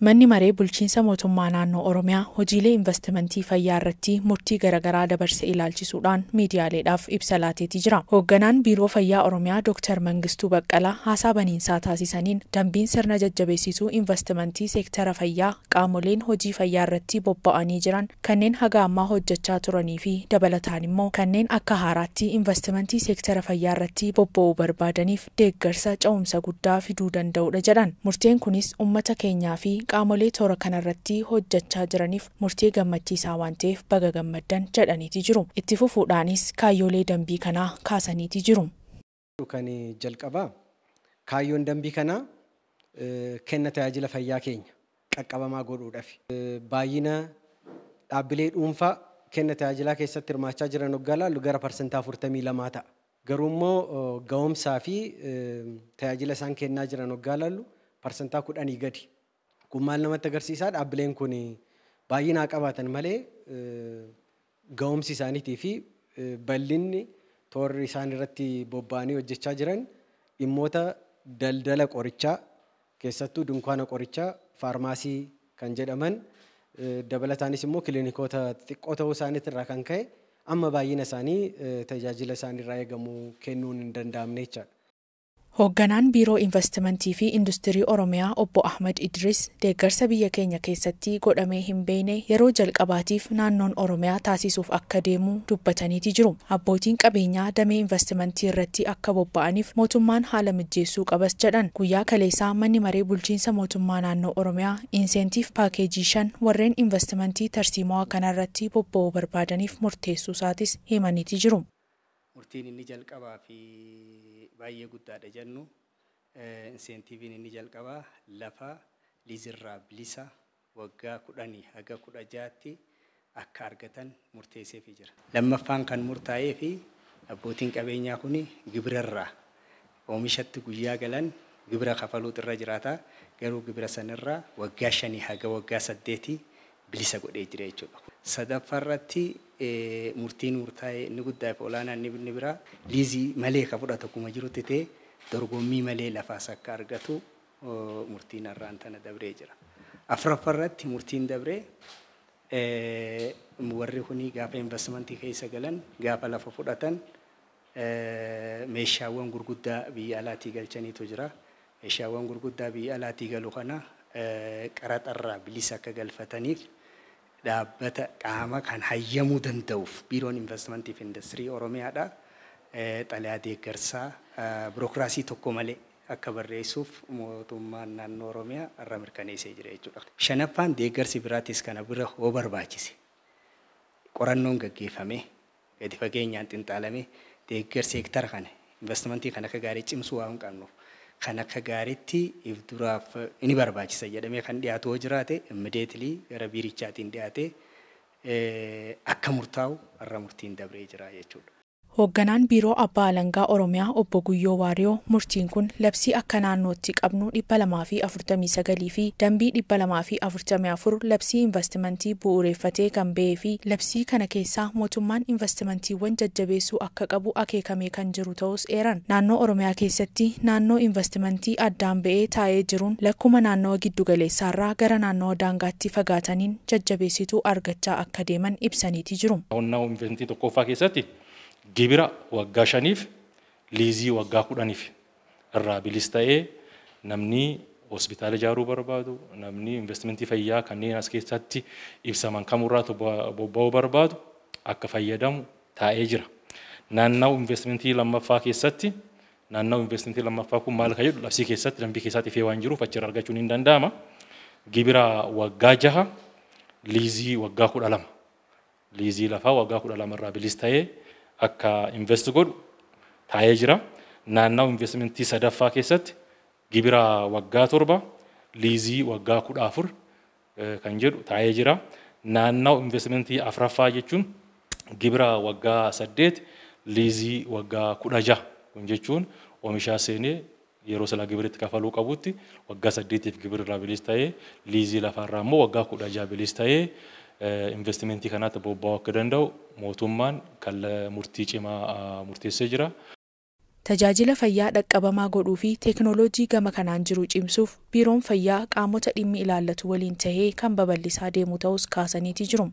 Manni maree bulchiinsa mootummaa naannoo Oromiyaa hojiilee investimentii fayyaa irratti murtii garaagaraa dabarse ilaalchisuudhaan miidiyaaleedhaaf ibsa laateetii jira. Hoogganaan Biiroo Fayyaa Oromiyaa Dr. Mangistuu Baqqalaa haasaa baniinsaa taasisaniin dambiin sirna jajjabeessisuu investimentii seektara fayyaa qaamoleen hojii fayyaa irratti bobba'anii jiran kanneen haga ammaa hojjechaa turanii fi dabalataan immoo kanneen akka haaraatti investimentii seektara fayyaa irratti bobba'uu barbaadaniif deeggarsa ca'umsa guddaa fiduu danda'udha jedhan. Murteen kunis uummata keenyaa fi qaamolee toora kanarratti hojjechaa jiraniif murtee gammachiisaa waan ta'eef baga gammaddan jedhaniiti jiru. Itti fufuudhaanis kaayyoolee dambii kanaa kaasaniiti jiru. Kan jalqabaa kaayyoon dambii kanaa kenna tajaajila fayyaa keenya qaqqabamaa godhuudhaaf. Baay'ina dhaabbilee dhuunfaa kenna tajaajilaa keessatti hirmaachaa jiran hoggaa laallu gara 42% ta'a. Garuu immoo ga'umsaa fi tajaajila isaan kennaa jiran hoggaa laallu 10% gadi. Kun maal namatti agarsiisaa? Dhaabbileen kun baay'inaa qabaatan malee ga'umsi isaaniitii fi bal'inni toorri isaan irratti bobba'anii hojjechaa jiran dhimmoota daldala qorichaa keessattuu dunkaana qorichaa faarmaasii kan jedhaman dabalataanis immoo kiliinikoota xixiqqoo ta'uu isaaniitirraa kan ka'e amma baay'ina isaanii tajaajila isaaniirraa eegamu kennuun hin danda'amne jechaadha. Hoogganaan Biiroo Investimentii fi Industirii Oromiyaa Obbo Ahmad Idris deeggarsa biyya keenya keessatti godhamee hin beekne yeroo jalqabaatiif naannoon Oromiyaa taasisuuf akka deemu dubbataniiti jiru. Abbootiin qabeenyaa damee investimentii irratti akka bobba'aniif mootummaan haala mijeessuu qabas jedhan. Guyyaa kaleessaa manni maree bulchiinsa mootummaa naannoo Oromiyaa inseentiif paakeejii 5 warreen investimentii tarsiimoo kanarratti bobba'uu barbaadaniif murteessuu isaatis himaniiti jiru. Murtiin inni jalqabaa fi baay'ee guddaadha jennu inseentiiviin inni jalqabaa lafa liizirraa bilisa waggaa 10 haga 16tti akka argatan murteesseefii jira. Lammaffaan kan murtaa'ee fi abbootiin qabeenyaa kun gibirarraa oomishatti guyyaa galan gibira kafaluutu irra jiraata. Garuu gibira sanarraa waggaa 5 haga waggaa 8 bilisa godhee jira jechuudha. Sadaffaarratti murtiin murtaa'e inni guddaa fi olaanaan inni biraa liizii malee ka fudhatu akkuma jirutti ta'e dorgommii malee lafaas akka argatu murtiin har'aan tana dabree jira. Afuraffaarratti murtiin dabree warri kuni gaafa investimentii keessa galan gaafa lafa fudhatan meeshaawwan gurguddaa biyya alaatii galchaniitu jira. Meeshaawwan gurguddaa biyya alaatii galu kana qaraxarraa bilisa akka galfataniif dhaabbata qaama kan hayyamuu danda'uuf biiroon investimentii fi industirii Oromiyaadha. Xalayaa deeggarsaa birookiraasii tokko malee akka barreessuuf mootummaan naannoo Oromiyaa irra mirkaneessee jira jechuudha. Shanaffaan deeggarsi biraatis kana bira hoo barbaachise qorannoon gaggeeffamee gadi fageenyaan xinxaalamee deeggarsi seektara kana investimentii kan akka gaarii cimsuu waan qabnuuf kan akka gaariitti if duraaf inni barbaachisa jedhamee kan dhiyaatu hoo jiraate immediately gara biirichaatiin dhiyaate akka murtaa'u irra murtiin dabree jira jechuudha. Hoogganaan Biiroo Abbaa Alangaa Oromiyaa Obbo Guyyoo Waariyoo murtiin kun labsii akka naannootti qabnu 249 fi dambii 244 labsii investimentii bu'uureffatee kan ba'ee fi labsii kana keessaa mootummaan investimentiiwwan jajjabeessuu akka qabu akeekamee kan jiru ta'us eeran. Naannoo Oromiyaa keessatti naannoo investimentii addaan ba'ee taa'ee jiruun lakkuma naannoo giddugaleessaarraa gara naannoo daangaatti fagaataniin jajjabeessituu argachaa akka deeman ibsaniiti jiru. Naannoo investimentii tokkoffaa keessatti gibira waggaa 5 liizii waggaa 10 irraa bilis ta'ee namni hospitaala ijaaruu barbaadu, namni investimentii fayyaa kanneen as keessatti ibsaman kamurraa bobba'uu barbaadu akka fayyadamu taa'ee jira. Naannoo investimentii lammaffaa keessatti naannoo investimentii lammaffaa kun maal kan jedhu labsii keessatti dambii keessatti ifee waan jiruuf achirraa argachuun hin danda'ama. Gibira waggaa 6 liizii waggaa 12 liizii lafaa waggaa 12 irraa bilis ta'ee akka invest godhu taa'ee jira. Naannoo investimentii sadaffaa keessatti gibira waggaa 7 liizii waggaa 14 kan jedhu taa'ee jira. Naannoo investimentii afuraffaa jechuun gibira waggaa 8 liizii waggaa 16 kun jechuun oomishaa seenee yeroo silaa gibiritti kafaluu qabutti waggaa 8 gibira irraa bilis ta'ee liizii lafaarraa immoo waggaa 16 bilis ta'ee investimentii kanaatti bobba'uu akka danda'u mootummaan kan murtii cimaa murteessee jira. Tajaajila fayyaa dhaqqabamaa godhuu fi teeknooloojii gama kanaan jiru cimsuuf biiroon fayyaa qaamota dhimmi ilaallatu waliin tahee kan babal'isaa deemu ta'us kaasaniiti jiru.